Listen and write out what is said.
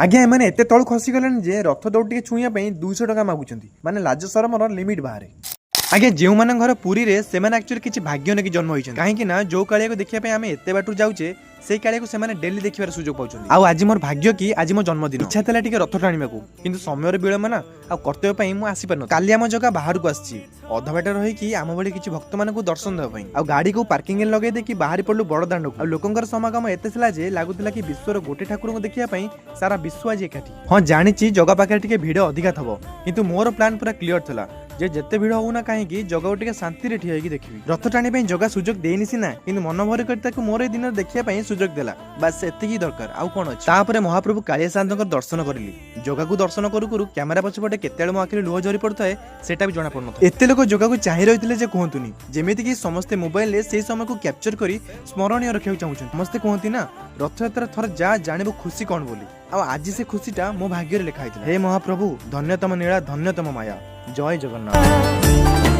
ଆଜ୍ଞା, ଏମାନେ ଏତେ ତଳୁ ଖସିଗଲେଣି ଯେ ରଥ ଦଉଡ଼ି ଟିକେ ଛୁଇଁବା ପାଇଁ 200 ଟଙ୍କା ମାଗୁଛନ୍ତି। ମାନେ ଲାଜ ସରମର ଲିମିଟ୍ ବାହାରେ। ଆଜ୍ଞା, ଯେଉଁମାନଙ୍କ ଘର ପୁରୀରେ, ସେମାନେ ଆକ୍ଚୁଆଲି କିଛି ଭାଗ୍ୟ ନେଇକି ଜନ୍ମ ହୋଇଛନ୍ତି। କାହିଁକି ନା ଯୋଉ କାଳିଆକୁ ଦେଖିବା ପାଇଁ ଆମେ ଏତେ ବାଟରୁ ଯାଉଛେ, ସେଇ କାଳିଆକୁ ସେମାନେ ଡେଲି ଦେଖିବାର ସୁଯୋଗ ପାଉଛନ୍ତି। ଆଉ ଆଜି ମୋର ଭାଗ୍ୟ କି ଆଜି ମୋ ଜନ୍ମଦିନ। ଇଚ୍ଛା ଥିଲା ଟିକେ ରଥ ଟାଣିବାକୁ, କିନ୍ତୁ ସମୟର ବିଳମ୍ବନା ଆଉ କର୍ତ୍ତବ୍ୟ ପାଇଁ ମୁଁ ଆସିପାରିନଥିଲି। କାଲି ଆମ ଜଗା ବାହାରକୁ ଆସିଛି ଅଧ ବାଟ ରହିକି ଆମ ଭଳି କିଛି ଭକ୍ତମାନଙ୍କୁ ଦର୍ଶନ ଦେବା ପାଇଁ। ଆଉ ଗାଡ଼ିକୁ ପାର୍କିଂରେ ଲଗେଇ ଦେଇକି ବାହାରି ପଡିଲୁ ବଡ଼ ଦାଣ୍ଡକୁ। ଆଉ ଲୋକଙ୍କର ସମାଗମ ଏତେ ଥିଲା ଯେ ଲାଗୁଥିଲା କି ବିଶ୍ୱର ଗୋଟେ ଠାକୁରଙ୍କୁ ଦେଖିବା ପାଇଁ ସାରା ବିଶ୍ୱ ଆଜି ଏକାଠି। ହଁ, ଜାଣିଛି ଜଗା ପାଖରେ ଟିକେ ଭିଡ଼ ଅଧିକା ଥବ, କିନ୍ତୁ ମୋର ପ୍ଲାନ୍ ପୁରା କ୍ଲିୟର ଥିଲା ଯେ ଯେତେ ଭିଡ଼ ହଉନା କାହିଁକି, ଜଗାକୁ ଟିକେ ଶାନ୍ତିରେ ଠିଆ ହେଇକି ଦେଖିବି। ରଥ ଟାଣିବା ପାଇଁ ଜଗା ସୁଯୋଗ ଦେଇନି ସିନା, କିନ୍ତୁ ମନ ଭରି କରି ତାକୁ ମୋର ଏଇ ଦିନରେ ଦେଖିବା ପାଇଁ ସୁଯୋଗ ଦେଲା। ବାସ୍, ଏତିକି ଦରକାର, ଆଉ କଣ ଅଛି? ତାପରେ ମହାପ୍ରଭୁ କାଳିଆ ସାଆନ୍ତଙ୍କର ଦର୍ଶନ କରିଲି। ଜଗାକୁ ଦର୍ଶନ କରୁ କରୁ କ୍ୟାମେରା ପଛପଟେ କେତେବେଳେ ମୋ ଆଖିରେ ଲୁହ ଝରି ପଡୁଥାଏ, ସେଟା ବି ଜଣା ପଡୁନଥାଏ। ଏତେ ଲୋକ ଜଗାକୁ ଚାହିଁ ରହିଥିଲେ ଯେ କୁହନ୍ତୁନି, ଯେମିତିକି ସମସ୍ତେ ମୋବାଇଲରେ ସେଇ ସମୟକୁ କ୍ୟାପଚର କରି ସ୍ମରଣୀୟ ରଖିବାକୁ ଚାହୁଁଛନ୍ତି। ସମସ୍ତେ କୁହନ୍ତି ନା, ରଥଯାତ୍ରା ଥରେ ଯା, ଜାଣିବ ଖୁସି କଣ ବୋଲି। ଆଉ ଆଜି ସେ ଖୁସିଟା ମୋ ଭାଗ୍ୟରେ ଲେଖା ହେଇଥିଲା। ହେ ମହାପ୍ରଭୁ, ଧନ୍ୟ ତମ ନୀଳା, ଧନ୍ୟ ତମ ମାୟା। ଜୟ ଜଗନ୍ନାଥ।